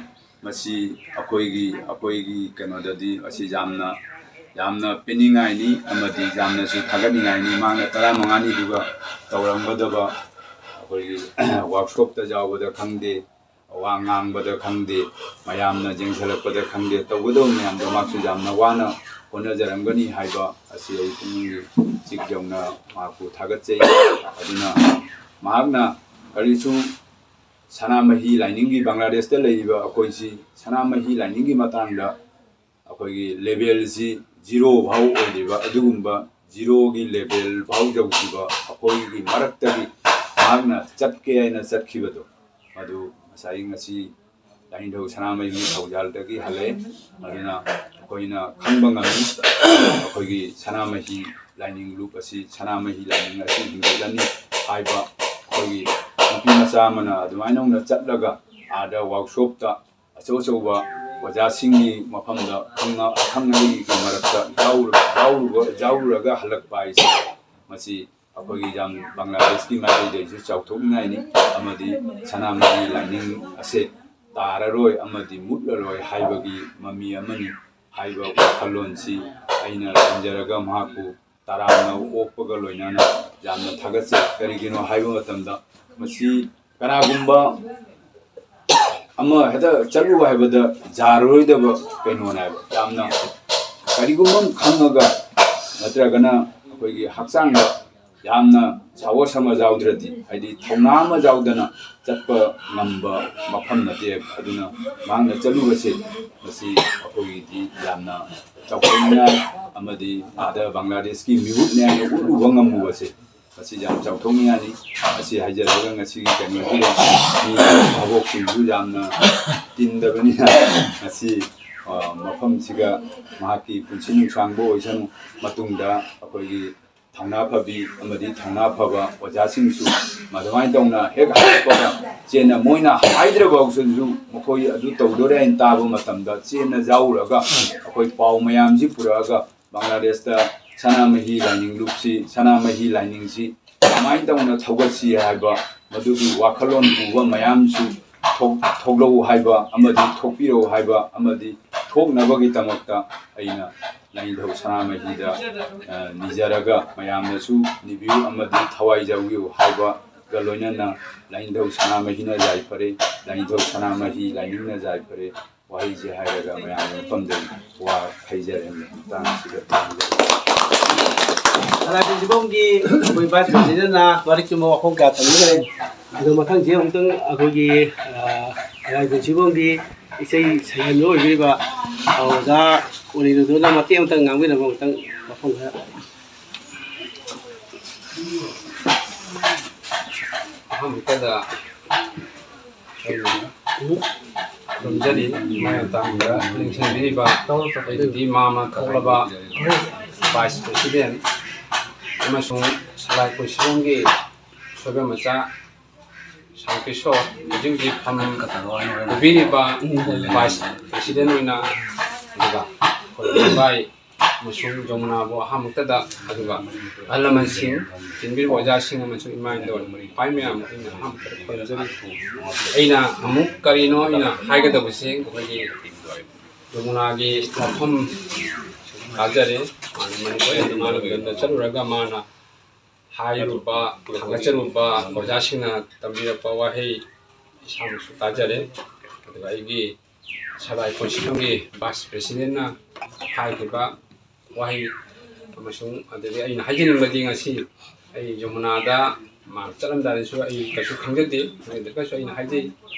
ꯃꯁꯤ ꯑꯩꯈꯣꯏꯒꯤ, ꯑꯩꯈꯣꯏꯒꯤ ꯀꯩꯅꯣꯗꯗꯤ ꯑꯁꯤ ꯌꯥꯝꯅ, ꯌꯥꯝꯅ ꯄꯦꯟꯅꯤꯡꯉꯥꯏꯅꯤ ꯑꯃꯗꯤ ꯌꯥꯝꯅꯁꯨ ꯊꯥꯒꯠꯅꯤꯡꯉꯥꯏꯅꯤ꯫ ꯃꯥꯅ ꯇꯔꯥꯃꯉꯥꯅꯤꯗꯨꯒ ꯇꯧꯔꯝꯒꯗꯕ ꯑꯩꯈꯣꯏꯒꯤ ꯋꯥꯔꯛꯁꯣꯞꯇ ꯌꯥꯎꯕꯗ ꯈꯪꯗꯦ, ꯋꯥ ꯉꯥꯡꯕꯗ ꯈꯪꯗꯦ, ꯃꯌꯥꯝꯅ ꯌꯦꯡꯁꯤꯜꯂꯛꯄꯗ ꯈꯪꯗꯦ, ꯇꯧꯒꯗꯕ ꯃꯌꯥꯝꯗꯣ ꯃꯍꯥꯛꯁꯨ ꯌꯥꯝꯅ ꯋꯥꯅ ꯍꯣꯠꯅꯖꯔꯝꯒꯅꯤ ꯍꯥꯏꯕ ꯑꯁꯤ ꯑꯩ ꯄꯨꯛꯅꯤꯡꯒꯤ ꯏꯆꯤꯛ ꯆꯧꯅ ꯃꯍꯥꯛꯄꯨ ꯊꯥꯒꯠꯆꯩ꯫ ꯑꯗꯨꯅ ꯃꯍꯥꯛꯅ ꯀꯔꯤꯁꯨ ꯁꯅꯥꯃꯍꯤ ꯂꯥꯏꯅꯤꯡꯒꯤ, ꯕꯪꯒ꯭ꯂꯥꯗꯦꯁꯇ ꯂꯩꯔꯤꯕ ꯑꯩꯈꯣꯏꯁꯤ ꯁꯅꯥꯃꯍꯤ ꯂꯥꯏꯅꯤꯡꯒꯤ ꯃꯇꯥꯡꯗ ꯑꯩꯈꯣꯏꯒꯤ ꯂꯦꯕꯦꯜꯁꯤ ꯖꯤꯔꯣ ꯐꯥꯎ ꯑꯣꯏꯔꯤꯕ ꯑꯗꯨꯒꯨꯝꯕ ꯖꯤꯔꯣꯒꯤ ꯂꯦꯕꯦꯜ ꯐꯥꯎ ꯌꯧꯈꯤꯕ ꯑꯩꯈꯣꯏꯒꯤ ꯃꯔꯛꯇꯒꯤ ꯃꯍꯥꯛꯅ ꯆꯠꯀꯦ ꯍꯥꯏꯅ ꯆꯠꯈꯤꯕꯗꯣ, ꯃꯗꯨ ꯉꯁꯥꯏ ꯉꯁꯤ ꯂꯥꯏꯅꯤꯡꯊꯧ ꯁꯅꯥꯃꯍꯤꯒꯤ ꯊꯧꯖꯥꯜꯗꯒꯤ ꯍꯜꯂꯛꯑꯦ꯫ ꯑꯗꯨꯅ ꯑꯩꯈꯣꯏꯅ ꯈꯪꯕ ꯉꯝꯃꯤ, ꯑꯩꯈꯣꯏꯒꯤ ꯁꯅꯥꯃꯍꯤ ꯂꯥꯏꯅꯤꯡ ꯂꯨꯞ ꯑꯁꯤ, ꯁꯅꯥꯃꯍꯤ ꯂꯥꯏꯅꯤꯡ ꯑꯁꯤ ꯍꯤꯡꯒꯠꯂꯅꯤ ꯍꯥꯏꯕ ꯑꯩꯈꯣꯏꯒꯤ ꯅꯨꯄꯤ ꯃꯆꯥ ꯑꯃꯅ ꯑꯗꯨꯃꯥꯏꯅ ꯆꯠꯂꯒ ꯑꯥꯗ ꯋꯥꯛꯁꯣꯞꯇ ꯑꯆꯧ ꯑꯆꯧꯕ ꯑꯣꯖꯥꯁꯤꯡꯒꯤ ꯃꯐꯝꯗ ꯈꯪꯅ ꯑꯈꯪ ꯑꯍꯩꯒꯤ ꯃꯔꯛꯇ ꯌꯥꯎꯔꯨ-, ꯌꯥꯎꯔꯨꯕ-, ꯌꯥꯎꯔꯨꯔꯒ ꯍꯜꯂꯛꯄ ꯍꯥꯏꯁꯦ, ꯃꯁꯤ ꯑꯩꯈꯣꯏꯒꯤ ꯌꯥꯝ ꯕꯪꯒ꯭ꯂꯥꯗꯦꯁꯀꯤ ꯃꯥꯏꯀꯩꯗꯒꯤꯁꯨ ꯆꯥꯎꯊꯣꯛꯅꯤꯡꯉꯥꯏꯅꯤ꯫ ꯑꯃꯗꯤ ꯁꯅꯥꯃꯍꯤ ꯂꯥꯏꯅꯤꯡ ꯑꯁꯦ ꯇꯥꯔꯔꯣꯏ ꯑꯃꯗꯤ ꯃꯨꯠꯂꯔꯣꯏ ꯍꯥꯏꯕꯒꯤ ꯃꯃꯤ ꯑꯃꯅꯤ꯫ ꯍꯥꯏꯕ ꯋꯥꯈꯜꯂꯣꯟꯁꯤ ꯑꯩꯅ ꯊꯝꯖꯔꯒ ꯃꯍꯥꯛꯄꯨ ꯇꯔꯥꯝꯅ ꯑꯣꯛꯄꯒ ꯂꯣꯏꯅꯅ ꯌꯥꯝꯅ ꯊꯥꯒꯠꯆꯩ꯫ ꯀꯔꯤꯒꯤꯅꯣ ꯍꯥꯏꯕ ꯃꯇꯝꯗ ꯃꯁꯤ ꯀꯅꯥꯒꯨꯝꯕ ꯑꯃ ꯍꯦꯛꯇ ꯆꯠꯂꯨ ꯍꯥꯏꯕꯗ ꯌꯥꯔꯔꯣꯏꯗꯕ ꯀꯩꯅꯣꯅꯦ ꯍꯥꯏꯕ꯫ ꯌꯥꯝꯅ ꯀꯔꯤꯒꯨꯝꯕ ꯑꯃ ꯈꯪꯉꯒ ꯅꯠꯇ꯭ꯔꯒꯅ ꯑꯩꯈꯣꯏꯒꯤ ꯍꯛꯆꯥꯡꯗ ꯌꯥꯝꯅ ꯁꯥꯍꯣꯁ ꯑꯃ ꯌꯥꯎꯗ꯭ꯔꯗꯤ, ꯍꯥꯏꯗꯤ ꯊꯧꯅꯥ ꯑꯃ ꯌꯥꯎꯗꯅ ꯆꯠꯄ ꯉꯝꯕ ꯃꯐꯝ ꯅꯠꯇꯦ꯫ ꯑꯗꯨꯅ ꯃꯍꯥꯛꯅ ꯆꯠꯂꯨꯕꯁꯦ ꯃꯁꯤ ꯑꯩꯈꯣꯏꯒꯤꯗꯤ ꯌꯥꯝꯅ ꯆꯥꯎꯊꯣꯛꯅꯤꯡꯉꯥꯏ ꯑꯃꯗꯤ ꯑꯥꯗ ꯕꯪꯒ꯭ꯂꯥꯗꯦꯁꯀꯤ ꯃꯤꯍꯨꯠꯅꯦ ꯍꯥꯏꯅ ꯎꯠꯂꯨꯕ ꯉꯝꯃꯨꯕꯁꯦ ꯃꯁꯤ ꯌꯥꯝ ꯆꯥꯎꯊꯣꯛꯅꯤꯡꯉꯥꯏꯅꯤ꯫ ꯃꯁꯤ ꯍꯥꯏꯖꯔꯒ ꯉꯁꯤꯒꯤ ꯀꯩꯅꯣꯁꯤꯗ ꯃꯤ ꯚꯥꯕꯣꯛꯁꯤꯡꯁꯨ ꯌꯥꯝꯅ ꯇꯤꯟꯗꯕꯅꯤꯅ ꯉꯁꯤ, ꯑ, ꯃꯐꯝꯁꯤꯒ ꯃꯍꯥꯛꯀꯤ ꯄꯨꯟꯁꯤ ꯅꯨꯡꯁꯥꯡꯕ ꯑꯣꯏꯁꯅꯨ꯫ ꯃꯇꯨꯡꯗ ꯑꯩꯈꯣꯏꯒꯤ ꯊꯧꯅꯥ ꯐꯕꯤ ꯑꯃꯗꯤ ꯊꯧꯅꯥ ꯐꯕ ꯑꯣꯖꯥꯁꯤꯡꯁꯨ ꯃꯗꯨꯃꯥꯏꯅ ꯇꯧꯅ ꯍꯦꯛ ꯍꯥꯏꯔꯛꯄꯒ ꯆꯦꯟꯅ, ꯃꯣꯏꯅ ꯍꯥꯏꯗ꯭ꯔꯕꯁꯨ ꯃꯈꯣꯏ ꯑꯗꯨ ꯇꯧꯗꯣꯔꯦ ꯍꯥꯏꯅ ꯇꯥꯕ ꯃꯇꯝꯗ ꯆꯦꯟꯅ ꯌꯥꯎꯔꯒ ꯑꯩꯈꯣꯏ ꯄꯥꯎ ꯃꯌꯥꯝꯁꯤ ꯄꯨꯔꯛꯑꯒ ꯕꯪꯒ꯭ꯂꯥꯗꯦꯁꯇ ꯁꯅꯥꯃꯍꯤ ꯂꯥꯏꯅꯤꯡ ꯂꯨꯞꯁꯤ, ꯁꯅꯥꯃꯍꯤ ꯂꯥꯏꯅꯤꯡꯁꯤ ꯀꯃꯥꯏꯅ ꯇꯧꯅ ꯊꯧꯒꯠꯁꯤ ꯍꯥꯏꯕ ꯃꯗꯨꯒꯤ ꯋꯥꯈꯜꯂꯣꯟ ꯄꯨꯕ ꯃꯌꯥꯝꯁꯨ ꯊꯣꯛ-, ꯊꯣꯛꯂꯛꯎ ꯍꯥꯏꯕ ꯑꯃꯗꯤ ꯊꯣꯛꯄꯤꯔꯛꯎ ꯍꯥꯏꯕ ꯑꯃꯗꯤ ꯊꯣꯛꯅꯕꯒꯤꯗꯃꯛꯇ ꯑꯩꯅ ꯂꯥꯏꯅꯤꯡꯊꯧ ꯁꯅꯥꯃꯍꯤꯗ, ꯑ, ꯅꯤꯖꯔꯒ ꯃꯌꯥꯝꯅꯁꯨ ꯅꯤꯕꯤꯌꯨ ꯑꯃꯗꯤ ꯊꯋꯥꯏ ꯌꯥꯎꯕꯤꯌꯨ ꯍꯥꯏꯕꯒ ꯂꯣꯏꯅꯅ ꯂꯥꯏꯅꯤꯡꯊꯧ ꯁꯅꯥꯃꯍꯤꯅ ꯌꯥꯏꯐꯔꯦ, ꯂꯥꯏꯅꯤꯡꯊꯧ ꯁꯅꯥꯃꯍꯤ ꯂꯥꯏꯅꯤꯡꯅ ꯌꯥꯏꯐꯔꯦ꯫ ꯋꯥꯍꯩꯁꯦ ꯍꯥꯏꯔꯒ ꯃꯌꯥꯝꯒꯤ ꯃꯐꯝꯗ ꯋꯥ ꯍꯩꯖꯔꯦ꯫ ꯃꯇꯥꯡ ꯑꯁꯤꯗ ꯊꯝꯖꯔꯦ꯫ ꯂꯥꯏꯕꯨꯡ ꯆꯤꯡꯕꯝꯒꯤ ꯑꯩꯈꯣꯏ ꯚꯥꯏꯁ ꯄ꯭ꯔꯦꯁꯤꯗꯦꯟꯅ ꯋꯥꯔꯤꯛ ꯆꯨꯝꯕ ꯋꯥꯐꯝ ꯀꯌꯥ ꯊꯝꯕꯤꯈ꯭ꯔꯦ꯫ ꯑꯗꯨ ꯃꯊꯪꯁꯤ ꯑꯃꯨꯛꯇꯪ ꯑꯩꯈꯣꯏꯒꯤ, ꯑ, ꯂꯥꯏꯕꯨꯡ ꯆꯤꯡꯕꯝꯒꯤ ꯏꯁꯩ ꯁꯩꯍꯟꯕ ꯑꯣꯏꯕꯤꯔꯤꯕ ꯑꯣꯖꯥ ꯑꯣꯅꯤꯔꯨꯗꯨꯅ ꯃꯇꯦꯛ ꯑꯃꯇꯪ ꯉꯥꯡꯕꯤꯅꯕ ꯑꯃꯨꯛꯇꯪ ꯋꯥꯐꯝ ꯈꯔ꯫ ꯑꯍꯥꯟꯕꯗ ꯈꯨꯔꯨꯝꯖꯔꯤ꯫ ꯃꯥꯏ ꯃꯇꯥꯡꯗ ꯂꯦꯡꯁꯤꯟꯕꯤꯔꯤꯕ ꯑꯩꯒꯤꯗꯤ ꯃꯥꯃ ꯊꯣꯛꯂꯕ ꯚꯥꯏꯁ ꯄ꯭ꯔꯦꯁꯤꯗꯦꯟ ꯑꯃꯁꯨꯡ ꯁꯂꯥꯏ ꯄꯨꯟꯁꯤꯔꯣꯝꯒꯤ ꯁꯣꯏꯕ ꯃꯆꯥ ꯀꯤꯁꯣꯔ, ꯍꯧꯖꯤꯛ ꯍꯧꯖꯤꯛ ꯐꯝ ꯄꯨꯕꯤꯔꯤꯕ ꯚꯥꯏꯁ ꯄ꯭ꯔꯦꯁꯤꯗꯦꯟ ꯑꯣꯏꯅ, ꯑꯗꯨꯒ ꯑꯩꯈꯣꯏ ꯏꯕꯥꯏ ꯑꯃꯁꯨꯡ ꯖꯃꯨꯅꯥꯕꯨ ꯑꯍꯥꯟꯕꯃꯛꯇꯗ, ꯑꯗꯨꯒ ꯑꯍꯜ ꯂꯃꯟꯁꯤꯡ, ꯆꯤꯟꯕꯤꯔꯤꯕ ꯑꯣꯖꯥꯁꯤꯡ ꯑꯃꯁꯨꯡ ꯏꯃꯥ ꯏꯟꯗꯣꯜ ꯏꯄꯥ ꯃꯌꯥꯝ ꯑꯩꯅ ꯑꯍꯥꯟꯕꯗ ꯈꯨꯔꯨꯝꯖꯔꯤ꯫ ꯑꯩꯅ ꯑꯃꯨꯛ ꯀꯔꯤꯅꯣ ꯑꯩꯅ ꯍꯥꯏꯒꯗꯕꯁꯦ ꯑꯩꯈꯣꯏꯒꯤ ꯖꯃꯨꯅꯥꯒꯤ ꯋꯥꯐꯝ ꯇꯥꯖꯔꯦ꯫ ꯃꯥꯅ ꯃꯅꯤꯄꯨꯔ ꯃꯥꯅ ꯂꯝꯗꯝꯗ ꯆꯠꯂꯨꯔꯒ ꯃꯥꯅ ꯍꯥꯏꯔꯨꯕ, ꯊꯥꯒꯠꯆꯔꯨꯕ, ꯑꯣꯖꯥꯁꯤꯡꯅ ꯇꯝꯕꯤꯔꯛꯄ ꯋꯥꯍꯩ ꯏꯁꯥꯃꯛꯁꯨ ꯇꯥꯖꯔꯦ꯫ ꯑꯗꯨꯒ ꯑꯩꯒꯤ ꯁꯂꯥꯏ ꯀꯣꯟꯁꯤꯐꯝꯒꯤ ꯚꯥꯏꯁ ꯄ꯭ꯔꯦꯁꯤꯗꯦꯟꯅ ꯍꯥꯏꯈꯤꯕ ꯋꯥꯍꯩ ꯑꯃꯁꯨꯡ ꯑꯗꯒꯤ ꯑꯩꯅ ꯍꯥꯏꯖꯅꯤꯡꯕꯗꯤ, ꯉꯁꯤ ꯑꯩ ꯖꯃꯨꯅꯥꯗ ꯃꯥ ꯆꯠꯂꯝꯗꯥꯏꯗꯁꯨ ꯑꯩ ꯀꯩꯁꯨ ꯈꯪꯖꯗꯦ, ꯈꯪꯖꯗ꯭ꯔꯒꯁꯨ ꯑꯩꯅ ꯍꯥꯏꯖꯩ,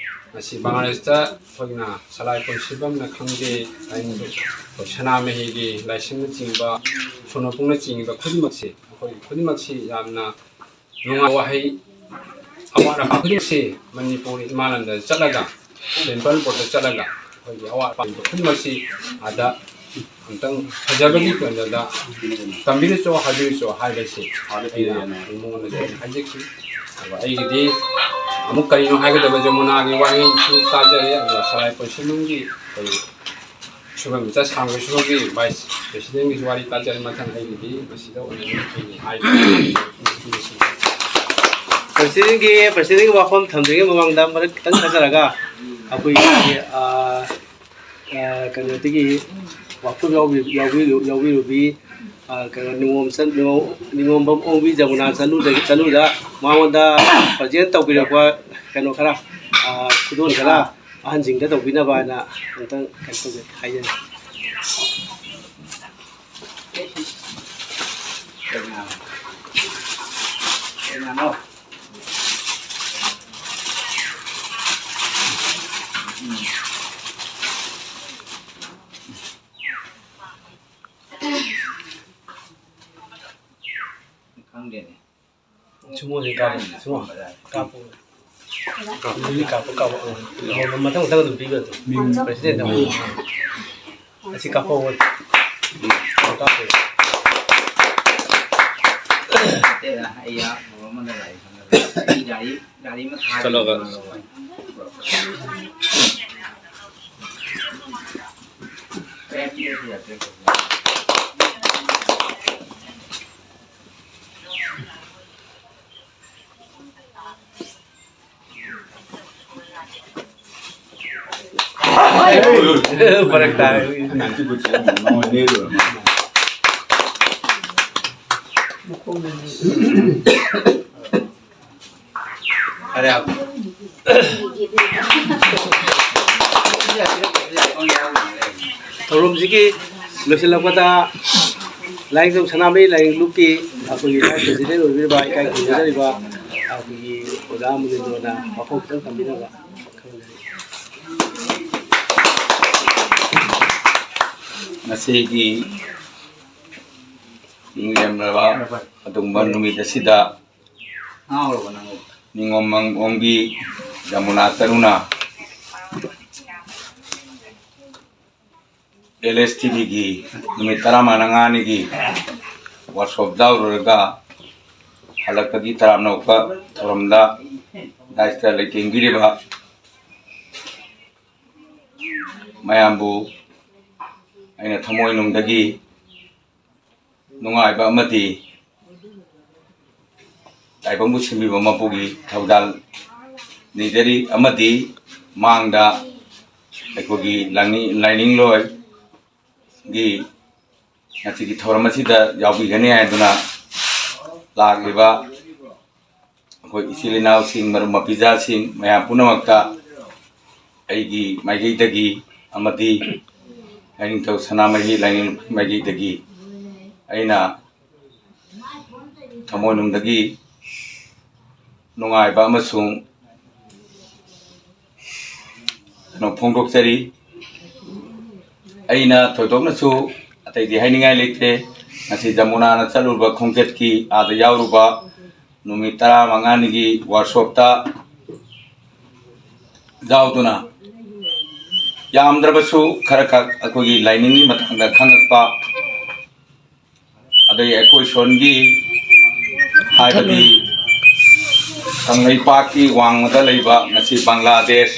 ꯉꯁꯤ ꯕꯪꯒ꯭ꯂꯥꯗꯦꯁꯇ ꯑꯩꯈꯣꯏꯅ ꯁꯂꯥꯏ ꯀꯣꯟꯁꯤꯐꯝꯅ ꯈꯪꯗꯦ, ꯑꯩꯈꯣꯏ ꯁꯅꯥꯃꯍꯤꯒꯤ ꯂꯥꯏꯁꯪꯅꯆꯤꯡꯕ, ꯁꯣꯅꯣꯄꯨꯡꯅꯆꯤꯡꯕ ꯈꯨꯗꯤꯡꯃꯛꯁꯦ, ꯑꯩꯈꯣꯏ ꯈꯨꯗꯤꯡꯃꯛꯁꯤ ꯌꯥꯝꯅ ꯅꯨꯡꯉꯥꯏ꯫ ꯋꯥꯍꯩ ꯑꯋꯥꯠ ꯑꯄꯥ ꯈꯨꯗꯤꯡꯃꯛꯁꯤ ꯃꯅꯤꯄꯨꯔ ꯏꯃꯥ ꯂꯝꯗ ꯆꯠꯂꯒ, ꯇꯦꯝꯄꯜ ꯕꯣꯔꯗꯇ ꯆꯠꯂꯒ ꯑꯩꯈꯣꯏꯒꯤ ꯑꯋꯥꯠ ꯑꯄꯥ ꯈꯨꯗꯤꯡꯃꯛꯁꯤ ꯑꯥꯗ ꯑꯝꯇꯪ ꯐꯖꯕꯒꯤ ꯀꯩꯅꯣꯗ ꯇꯝꯕꯤꯔꯨꯆꯣ, ꯍꯥꯏꯕꯤꯔꯨꯆꯣ ꯍꯥꯏꯕꯁꯤ ꯑꯩꯅ ꯃꯉꯣꯟꯗꯁꯨ ꯑꯩꯅ ꯍꯥꯏꯖꯈꯤ꯫ ꯑꯗꯨꯒ ꯑꯩꯒꯤꯗꯤ ꯑꯃꯨꯛ ꯀꯔꯤꯅꯣ ꯍꯥꯏꯒꯗꯕ, ꯖꯃꯨꯅꯥꯒꯤ ꯋꯥꯍꯩꯁꯨ ꯇꯥꯖꯔꯦ, ꯑꯗꯨꯒ ꯁꯂꯥꯏ ꯀꯣꯟꯁꯤꯐꯝꯒꯤ ꯑꯩꯈꯣꯏ ꯁꯨꯕꯝ ꯆꯠ ꯁꯥꯡꯕ ꯁꯨꯕꯒꯤ ꯚꯥꯏꯁ ꯄ꯭ꯔꯦꯁꯤꯗꯦꯟꯒꯤꯁꯨ ꯋꯥꯔꯤ ꯇꯥꯖꯔꯦ꯫ ꯃꯊꯪ ꯑꯩꯒꯤꯗꯤ ꯃꯁꯤꯗ ꯑꯣꯏꯅ ꯑꯩꯒꯤ ꯍꯥꯏꯕ ꯄ꯭ꯔꯦꯁꯤꯗꯦꯟꯒꯤ, ꯄ꯭ꯔꯦꯁꯤꯗꯦꯟꯒꯤ ꯋꯥꯐꯝ ꯊꯝꯗ꯭ꯔꯤꯉꯩ ꯃꯃꯥꯡꯗ ꯃꯔꯛ ꯈꯤꯇꯪ ꯊꯥꯖꯔꯒ, ꯑꯩꯈꯣꯏꯒꯤ, ꯑ, ꯑ, ꯀꯩꯅꯣꯗꯒꯤ ꯋꯥꯀꯨꯞ ꯌꯥꯎꯕꯤ-, ꯌꯥꯎꯕꯤꯔꯨ-, ꯌꯥꯎꯕꯤꯔꯨꯕꯤ, ꯑ, ꯀꯩꯅꯣ, ꯅꯤꯉꯣꯝ ꯆꯟ-, ꯅꯤꯉꯣꯝ-, ꯅꯤꯉꯣꯝꯕꯝ ꯑꯣꯡꯕꯤ ꯖꯃꯨꯅꯥ ꯆꯅꯨꯗꯒꯤ, ꯆꯅꯨꯗ ꯃꯉꯣꯟꯗ ꯄ꯭ꯔꯖꯦꯟ ꯇꯧꯕꯤꯔꯛꯄ ꯀꯩꯅꯣ ꯈꯔ, ꯑ, ꯈꯨꯗꯣꯜ ꯈꯔ ꯑꯍꯟꯁꯤꯡꯗ ꯇꯧꯕꯤꯅꯕ ꯍꯥꯏꯅ ꯑꯃꯨꯛꯇꯪ ꯀꯩꯅꯣ ꯇꯧꯖꯒꯦ, ꯍꯥꯏꯖꯒꯦ꯫ ꯈꯪꯗꯦꯅꯦ꯫ ꯁꯨꯃꯣꯁꯦ ꯀꯥꯞꯄꯣ, ꯁꯨꯃꯣ꯫ ꯀꯥꯞꯄꯣ꯫ ꯃꯤ ꯀꯥꯞꯄ, ꯀꯥꯞꯄ꯫ ꯃꯊꯪ, ꯃꯊꯪ ꯑꯗꯨꯝ ꯄꯤꯕ ꯑꯗꯨꯝ꯫ ꯃꯤꯡ ꯄ꯭ꯔꯦꯁꯤꯗꯦꯟꯠ ꯑꯃ꯫ ꯑꯁꯤ ꯀꯥꯞꯄꯛꯑꯣ꯫ ꯀꯥꯞꯄꯣ꯫ ꯑꯩ ꯌꯥ-, ꯑꯃꯗ ꯂꯥꯛꯏ ꯈꯪꯗꯕ꯫ ꯑꯩ ꯒꯥꯔꯤ, ꯒꯥꯔꯤ ꯑꯃ ꯊꯥꯒꯦ꯫ ꯆꯠꯂꯣ, ꯆꯠꯂꯣ꯫ ꯐꯔꯛ ꯇꯥꯔꯦ꯫ ꯊꯧꯔꯝꯁꯤꯒꯤ ꯂꯣꯏꯁꯤꯜꯂꯛꯄꯗ ꯂꯥꯏꯅꯤꯡꯊꯧ ꯁꯅꯥꯃꯍꯤ ꯂꯥꯏꯅꯤꯡ ꯂꯨꯞꯀꯤ ꯑꯩꯈꯣꯏꯒꯤ ꯚꯥꯏꯁ ꯄ꯭ꯔꯦꯁꯤꯗꯦꯟ ꯑꯣꯏꯕꯤꯔꯤꯕ ꯏꯀꯥꯏ ꯈꯨꯝꯅꯖꯔꯤꯕ ꯑꯩꯈꯣꯏꯒꯤ ꯑꯣꯖꯥ ꯃꯨꯅꯤꯟꯗ꯭ꯔꯣꯅ ꯋꯥꯐꯝ ꯈꯤꯇꯪ ꯊꯝꯕꯤꯅꯕ ꯈꯪꯖꯔꯤ꯫ ꯉꯁꯤꯒꯤ ꯅꯤꯡꯂꯦꯝꯂꯕ ꯑꯗꯨꯒꯨꯝꯕ ꯅꯨꯃꯤꯠ ꯑꯁꯤꯗ ꯅꯤꯉꯣꯝ ꯃꯪ-, ꯑꯣꯡꯕꯤ ꯖꯃꯨꯅꯥ ꯇꯔꯨꯅ ꯑꯦꯜ ꯑꯦꯁ ꯇꯤ ꯚꯤꯒꯤ ꯅꯨꯃꯤꯠ ꯇꯔꯥꯃꯉꯥꯅꯤꯒꯤ ꯋꯥꯔꯛꯁꯣꯞ ꯌꯥꯎꯔꯨꯔꯒ ꯍꯜꯂꯛꯄꯒꯤ ꯇꯔꯥꯝꯅ ꯑꯣꯛꯄ ꯊꯧꯔꯝꯗ ꯗꯥꯏꯁꯇ ꯂꯩꯇꯦꯡꯕꯤꯔꯤꯕ ꯃꯌꯥꯝꯕꯨ ꯑꯩꯅ ꯊꯃꯣꯏꯅꯨꯡꯗꯒꯤ ꯅꯨꯡꯉꯥꯏꯕ ꯑꯃꯗꯤ ꯇꯥꯏꯕꯪꯕꯨ ꯁꯦꯝꯕꯤꯕ ꯃꯄꯨꯒꯤ ꯊꯧꯖꯥꯜ ꯅꯤꯖꯔꯤ꯫ ꯑꯃꯗꯤ ꯃꯥꯡꯗ ꯑꯩꯈꯣꯏꯒꯤ ꯂꯥꯏꯅꯤꯡ, ꯂꯥꯏꯅꯤꯡꯂꯣꯏꯒꯤ ꯉꯁꯤꯒꯤ ꯊꯧꯔꯝ ꯑꯁꯤꯗ ꯌꯥꯎꯕꯤꯒꯅꯤ ꯍꯥꯏꯗꯨꯅ ꯂꯥꯛꯂꯤꯕ ꯑꯩꯈꯣꯏ ꯏꯆꯤꯜ ꯏꯅꯥꯎꯁꯤꯡ, ꯃꯔꯨꯞ ꯃꯄꯤꯖꯥꯁꯤꯡ ꯃꯌꯥꯝ ꯄꯨꯝꯅꯃꯛꯇ ꯑꯩꯒꯤ ꯃꯥꯏꯀꯩꯗꯒꯤ ꯑꯃꯗꯤ ꯂꯥꯏꯅꯤꯡꯊꯧ ꯁꯅꯥꯃꯍꯤ ꯂꯥꯏꯅꯤꯡ ꯃꯥꯏꯀꯩꯗꯒꯤ ꯑꯩꯅ ꯊꯃꯣꯏꯅꯨꯡꯗꯒꯤ ꯅꯨꯡꯉꯥꯏꯕ ꯑꯃꯁꯨꯡ ꯀꯩꯅꯣ ꯐꯣꯡꯗꯣꯛꯆꯔꯤ꯫ ꯑꯩꯅ ꯊꯣꯏꯗꯣꯛꯅꯁꯨ ꯑꯇꯩꯗꯤ ꯍꯥꯏꯅꯤꯡꯉꯥꯏ ꯂꯩꯇꯦ꯫ ꯉꯁꯤ ꯖꯃꯨꯅꯥꯅ ꯆꯠꯂꯨꯕ ꯈꯣꯡꯆꯠꯀꯤ ꯑꯥꯗ ꯌꯥꯎꯔꯨꯕ ꯅꯨꯃꯤꯠ ꯇꯔꯥꯃꯉꯥꯅꯤꯒꯤ ꯋꯥꯔꯛꯁꯣꯞꯇ ꯌꯥꯎꯗꯨꯅ ꯌꯥꯝꯗ꯭ꯔꯕꯁꯨ ꯈꯔ ꯈꯛ ꯑꯩꯈꯣꯏꯒꯤ ꯂꯥꯏꯅꯤꯡꯒꯤ ꯃꯇꯥꯡꯗ ꯈꯪꯉꯛꯄ, ꯑꯗꯩ ꯑꯩꯈꯣꯏ ꯁꯣꯟꯒꯤ ꯍꯥꯏꯕꯗꯤ ꯀꯪꯂꯩꯄꯥꯛꯀꯤ ꯋꯥꯡꯃꯗ ꯂꯩꯕ ꯉꯁꯤ ꯕꯪꯒ꯭ꯂꯥꯗꯦꯁꯇ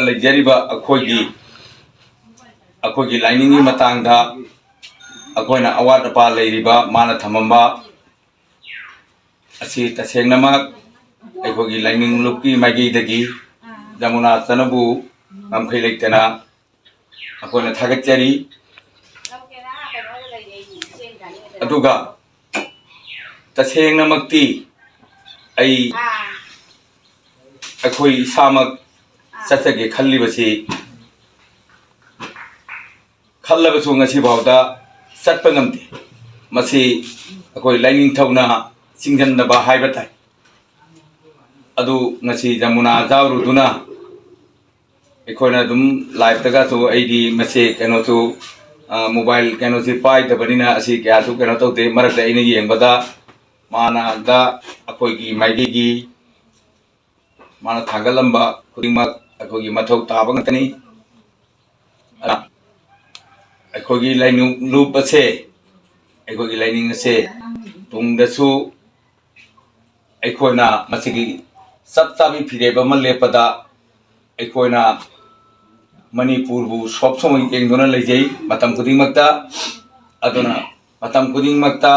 ꯂꯩꯖꯔꯤꯕ ꯑꯩꯈꯣꯏꯒꯤ, ꯑꯩꯈꯣꯏꯒꯤ ꯂꯥꯏꯅꯤꯡꯒꯤ ꯃꯇꯥꯡꯗ ꯑꯩꯈꯣꯏꯅ ꯑꯋꯥꯠ ꯑꯄꯥ ꯂꯩꯔꯤꯕ ꯃꯥꯅ ꯊꯝꯃꯝꯕ ꯑꯁꯤ ꯇꯁꯦꯡꯅꯃꯛ ꯑꯩꯈꯣꯏꯒꯤ ꯂꯥꯏꯅꯤꯡ ꯂꯨꯞꯀꯤ ꯃꯥꯏꯀꯩꯗꯒꯤ ꯖꯃꯨꯅꯥ ꯆꯅꯨꯕꯨ ꯉꯝꯈꯩ ꯂꯩꯇꯅ ꯑꯩꯈꯣꯏꯅ ꯊꯥꯒꯠꯆꯔꯤ꯫ ꯑꯗꯨꯒ ꯇꯁꯦꯡꯅꯃꯛꯇꯤ ꯑꯩ, ꯑꯩꯈꯣꯏ ꯏꯁꯥꯃꯛ ꯆꯠꯆꯒꯦ ꯈꯜꯂꯤꯕꯁꯤ, ꯈꯜꯂꯕꯁꯨ ꯉꯁꯤꯐꯥꯎꯗ ꯆꯠꯄ ꯉꯝꯗꯦ꯫ ꯃꯁꯤ ꯑꯩꯈꯣꯏ ꯂꯥꯏꯅꯤꯡꯊꯧꯅ ꯆꯤꯡꯁꯤꯟꯗꯕ ꯍꯥꯏꯕ ꯇꯥꯏ꯫ ꯑꯗꯨ ꯉꯁꯤ ꯖꯃꯨꯅꯥ ꯌꯥꯎꯔꯨꯗꯨꯅ ꯑꯩꯈꯣꯏꯅ ꯑꯗꯨꯝ ꯂꯥꯏꯞꯇꯒꯁꯨ, ꯑꯩꯗꯤ ꯃꯁꯤ ꯀꯩꯅꯣꯁꯨ, ꯑ, ꯃꯣꯕꯥꯏꯜ ꯀꯩꯅꯣꯁꯤ ꯄꯥꯏꯗꯕꯅꯤꯅ ꯑꯁꯤ ꯀꯌꯥꯁꯨ ꯀꯩꯅꯣ ꯇꯧꯗꯦ꯫ ꯃꯔꯛꯇ ꯑꯩꯅ ꯌꯦꯡꯕꯗ ꯃꯥꯅ ꯗ ꯑꯩꯈꯣꯏꯒꯤ ꯃꯥꯏꯀꯩꯒꯤ ꯃꯥꯅ ꯊꯥꯒꯠꯂꯝꯕ ꯈꯨꯗꯤꯡꯃꯛ ꯑꯩꯈꯣꯏꯒꯤ ꯃꯊꯧ ꯇꯥꯕ ꯉꯥꯛꯇꯅꯤ꯫ ꯑꯗꯨꯅ ꯑꯩꯈꯣꯏꯒꯤ ꯂꯥꯏꯅꯤꯡ ꯂꯨꯞ ꯑꯁꯦ, ꯑꯩꯈꯣꯏꯒꯤ ꯂꯥꯏꯅꯤꯡ ꯑꯁꯦ ꯇꯨꯡꯗꯁꯨ ꯑꯩꯈꯣꯏꯅ ꯃꯁꯤꯒꯤ ꯆꯞ ꯆꯥꯕꯤ ꯐꯤꯔꯦꯞ ꯑꯃ ꯂꯦꯞꯄꯗ ꯑꯩꯈꯣꯏꯅ ꯃꯅꯤꯄꯨꯔꯕꯨ ꯁꯣꯞ ꯁꯣꯝ ꯌꯦꯡꯗꯨꯅ ꯂꯩꯖꯩ ꯃꯇꯝ ꯈꯨꯗꯤꯡꯃꯛꯇ꯫ ꯑꯗꯨꯅ ꯃꯇꯝ ꯈꯨꯗꯤꯡꯃꯛꯇ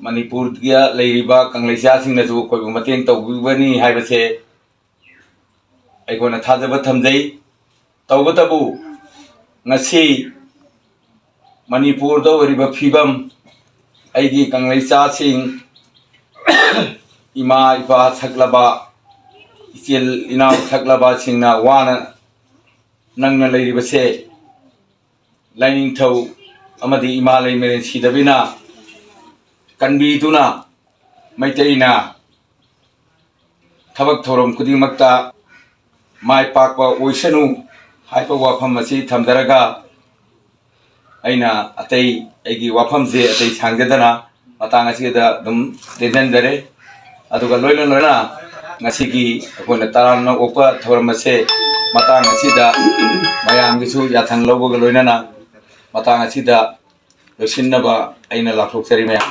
ꯃꯅꯤꯄꯨꯔꯗ ꯂꯩꯔꯤꯕ ꯀꯪꯂꯩꯆꯥꯁꯤꯡꯅꯁꯨ ꯑꯩꯈꯣꯏꯕꯨ ꯃꯇꯦꯡ ꯇꯧꯕꯤꯒꯅꯤ ꯍꯥꯏꯕꯁꯦ ꯑꯩꯈꯣꯏꯅ ꯊꯥꯖꯕ ꯊꯝꯖꯩ꯫ ꯇꯧꯕꯇꯕꯨ ꯉꯁꯤ ꯃꯅꯤꯄꯨꯔꯗ ꯑꯣꯏꯔꯤꯕ ꯐꯤꯕꯝ, ꯑꯩꯒꯤ ꯀꯪꯂꯩꯆꯥꯁꯤꯡ, ꯏꯃꯥ ꯏꯄꯥ ꯁꯛꯂꯕ, ꯏꯆꯤꯜ ꯏꯅꯥꯎ ꯁꯛꯂꯕꯁꯤꯡꯅ ꯋꯥꯅ ꯅꯪꯅ ꯂꯩꯔꯤꯕꯁꯦ ꯂꯥꯏꯅꯤꯡꯊꯧ ꯑꯃꯗꯤ ꯏꯃꯥ ꯂꯩꯃꯔꯦꯟ ꯁꯤꯗꯕꯤꯅ ꯀꯟꯕꯤꯗꯨꯅ ꯃꯩꯇꯩꯅ ꯊꯕꯛ ꯊꯧꯔꯝ ꯈꯨꯗꯤꯡꯃꯛꯇ ꯃꯥꯏ ꯄꯥꯛꯄ ꯑꯣꯏꯁꯅꯨ ꯍꯥꯏꯕ ꯋꯥꯐꯝ ꯑꯁꯤ ꯊꯝꯖꯔꯒ ꯑꯩꯅ ꯑꯇꯩ ꯑꯩꯒꯤ ꯋꯥꯐꯝꯁꯦ ꯑꯇꯩ ꯁꯥꯡꯖꯗꯅ ꯃꯇꯥꯡ ꯑꯁꯤꯗ ꯑꯗꯨꯝ ꯇꯦꯟꯍꯟꯖꯔꯦ꯫ ꯑꯗꯨꯒ ꯂꯣꯏꯅ ꯂꯣꯏꯅ ꯉꯁꯤꯒꯤ ꯑꯩꯈꯣꯏꯅ ꯇꯔꯥꯝꯅ ꯑꯣꯛꯄ ꯊꯧꯔꯝ ꯑꯁꯦ ꯃꯇꯥꯡ ꯑꯁꯤꯗ ꯃꯌꯥꯝꯒꯤꯁꯨ ꯌꯥꯊꯪ ꯂꯧꯕꯒ ꯂꯣꯏꯅꯅ ꯃꯇꯥꯡ ꯑꯁꯤꯗ ꯂꯣꯏꯁꯤꯟꯅꯕ ꯑꯩꯅ ꯂꯥꯎꯊꯣꯛꯆꯔꯤ ꯃꯌꯥꯝ꯫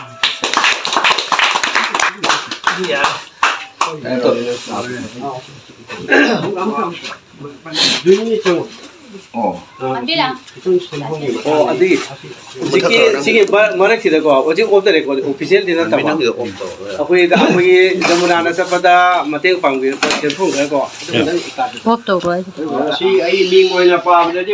ꯑꯣ꯫ ꯑꯣ, ꯑꯗꯨꯒꯤ ꯍꯧꯖꯤꯛꯀꯤ ꯁꯤꯒꯤ ꯃꯔꯛ-, ꯃꯔꯛꯁꯤꯗꯀꯣ, ꯍꯧꯖꯤꯛ off the record, officialꯗꯤ ꯅꯠꯇꯕ, ꯑꯩꯈꯣꯏꯗ, ꯑꯩꯈꯣꯏꯒꯤ ꯖꯃꯨꯅꯥꯗ ꯆꯠꯄꯗ ꯃꯇꯦꯡ ꯄꯥꯡꯕꯤꯔꯛꯄ ꯁꯦꯟꯐꯝ ꯈꯔꯀꯣ, ꯑꯗꯨꯝ ꯈꯤꯇꯪ off ꯇꯧꯔꯣ ꯍꯥꯏꯁꯦ꯫ ꯁꯤ ꯑꯩ ꯃꯤꯡ ꯑꯣꯏꯅ ꯄꯥꯕꯗꯗꯤ